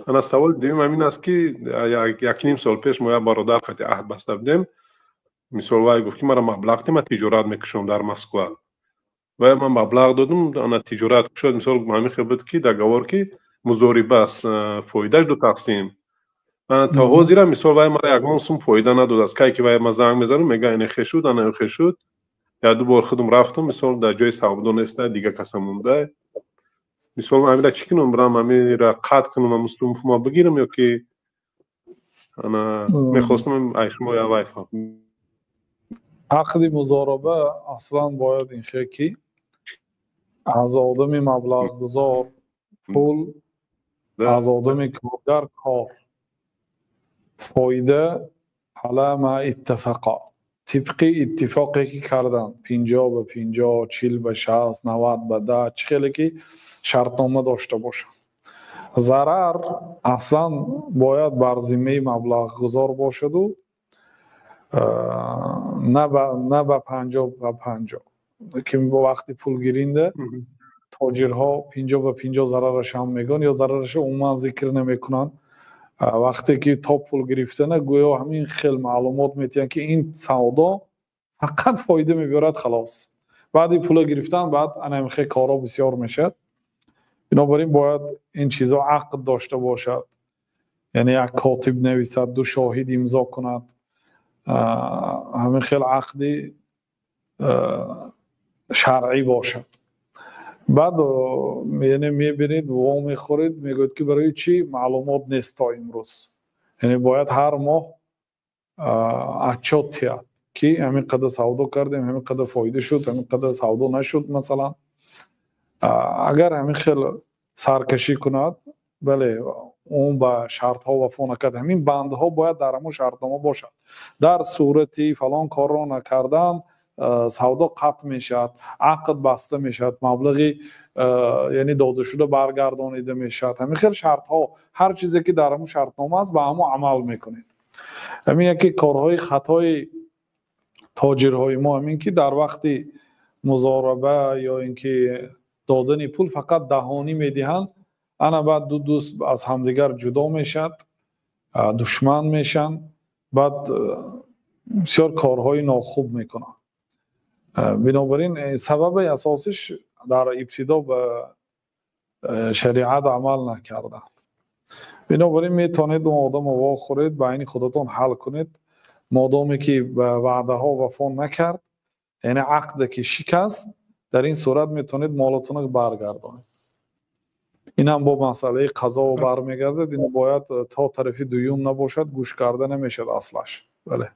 Ана, саволи дуюм ҳамин аст, ки 1,5 сол пеш мо як бародар қати аҳд баста будем. Мисол, вай гуфт, ки мара маблағ ди, ман тиҷорат мекушам дар Москва. Вай ман маблағ додум, ана тиҷорат кушод. Мисол, ҳамин хел буд, ки договор, ки музориба аст, фоидааш ду тақсим. То ҳозира, мисол, вай мара ягон сум фоида надодааст. Кай ки вай ма занг мезанам, мега, ине хе шуд, ана хе шуд. Як ду бор худам рафтам, мисол, дар ҷои савдо неста, дига каса монда. Мисол, ҳамира чӣ кунам? Бирам ҳамира қатъ кунам, ҳамун сумфума бигирам ё ки ана мехостам ай шумо я вай фаҳм. Ақди музораба аслан бояд ин хел, ки аз одами маблағгузор пул, аз одами коргар кор, фоида ала ма иттафақа, тибқи иттифоқе ки карданд, 50 ба 50, 40 ба 60, 90 ба 10, чӣ хеле ки шартнома дошта бошад. Зарар аслан бояд бар зиммаи маблағгузор бошаду на ба 50 ба 50, ки вақти пулгиринда тоҷирҳо 50 ба 50 зарарашам мегӯянд ё зарараша умуман зикр намекунанд. Вақте ки то пул гирифтана, гӯё ҳамин хел маълумот метиҳанд, ки ин савдо фақат фоида мебиёрад, халос. Баъди пула гирифтан, баъд ана ҳамин хел корҳо бисёр мешавад. Бинобар ин бояд ин чизо ақд дошта бошад, яъне як котиб нависад, ду шоҳид имзо кунад, ҳамин хел ақди шаръӣ бошад. Баъд, яъне, мебинед, во мехӯред, мегӯяд, ки барои чӣ маълумот нест то имрӯз. Яъне бояд ҳар моҳ отчёт диҳад, ки ҳамин қадар савдо кардем, ҳамин қадар фоида шуд, ҳамин қадар савдо нашуд, масалан. Агар ҳамин хел саркашӣ кунад, бале, он ба шартҳо вафо накард. Ҳамин бандҳо бояд дар ҳамон шартнома бошад: дар сурати фалон корро накардан савдо қатъ мешавад, ақд баста мешавад, маблағи, яъне, додашуда баргардонида мешавад. Ҳамин хел шартҳо, ҳар чизе ки дар ҳамон шартнома аст, ба ҳамон амал мекунед. Ҳамин яке корҳои хатои тоҷирҳои мо ҳамин, ки дар вақти музораба ё ин ки додани пул фақат даҳонӣ медиҳанд. Ана баъд ду дӯст аз ҳамдигар ҷудо мешавад, душман мешаванд, баъд бисёр корҳои нохуб мекунанд. Бинобар ин сабаби асосиш дар ибтидо ба шариат амал накарданд. Бинобар ин метавонед он одамо вохӯред, байни худатон ҳал кунед. Модоме ки ба ваъдаҳо вафо накард, яъне ақде ки шикаст, дар ин сурат метавонед молатонро баргардонед. Инам бо масъалаи қазо бармегардад. Ин бояд то тарафи дуюм набошад, гӯш карда намешавад аслаш, бале.